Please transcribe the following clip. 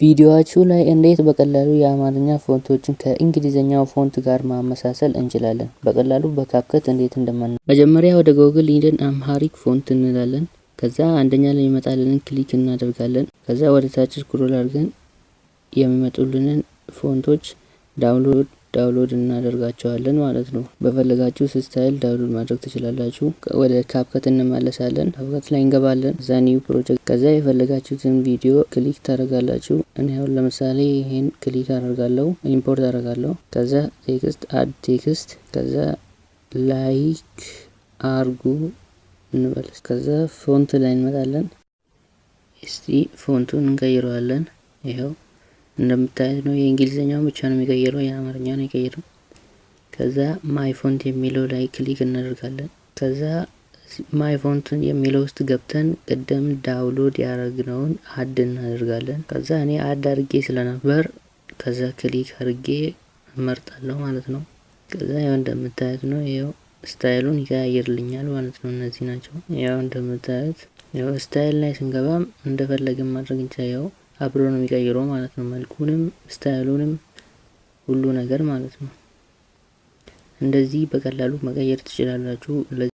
ቪዲዮአችሁ ላይ እንዴት በቀላሉ የአማርኛ font ኦችን ከእንግሊዝኛው font ጋር ማመሳሰል እንችላለን? በቀላሉ በ CapCut እንዴት እንደማን መጀመሪያ ወደ ጎግል ሂደን Amharic font እንላለን። ከዛ አንደኛ ላይ የሚመጣልንን click እናደርጋለን። ከዛ ወደ ታች scroll አድርገን የሚመጡልንን font ኦች download እናደርጋቸዋለን ማለት ነው። በፈለጋችሁ style download ማድረግ ትችላላችሁ። ወደ CapCut እንመለሳለን። CapCut ላይ እንገባለን። እዛ new project፣ ከዛ የፈለጋችሁትን ቪዲዮ click ታደርጋላችሁ። እኔ አሁን ለምሳሌ ይሄን click አደርጋለሁ፣ import አደርጋለሁ። ከዛ text፣ add text፣ ከዛ like አርጉ እንበል። ከዛ font ላይ እንመጣለን። እስቲ font ኡን እንቀይረዋለን። ይኸው እንደምታዩት ነው። የእንግሊዝኛውን ብቻ ነው የሚቀይረው፣ የአማርኛውን አይቀይርም። ከዛ my font የሚለው ላይ click እናደርጋለን። ከዛ my font የሚለው ውስጥ ገብተን ቅድም download ያደረግነውን add እናደርጋለን። ከዛ እኔ add አድርጌ ስለነበር ከዛ click አድርጌ እመርጣለሁ ማለት ነው። ከዛ ያው እንደምታዩት ነው። ይኸው style ኡን ይቀያይርልኛል ማለት ነው። እነዚህ ናቸው። ያው እንደምታዩት ያው style ላይ ስንገባም እንደፈለግን ማድረግ እንችላለን። ያው አብሮ ነው የሚቀይረው ማለት ነው። መልኩንም style ኡንም ሁሉ ነገር ማለት ነው። እንደዚህ በቀላሉ መቀየር ትችላላችሁ።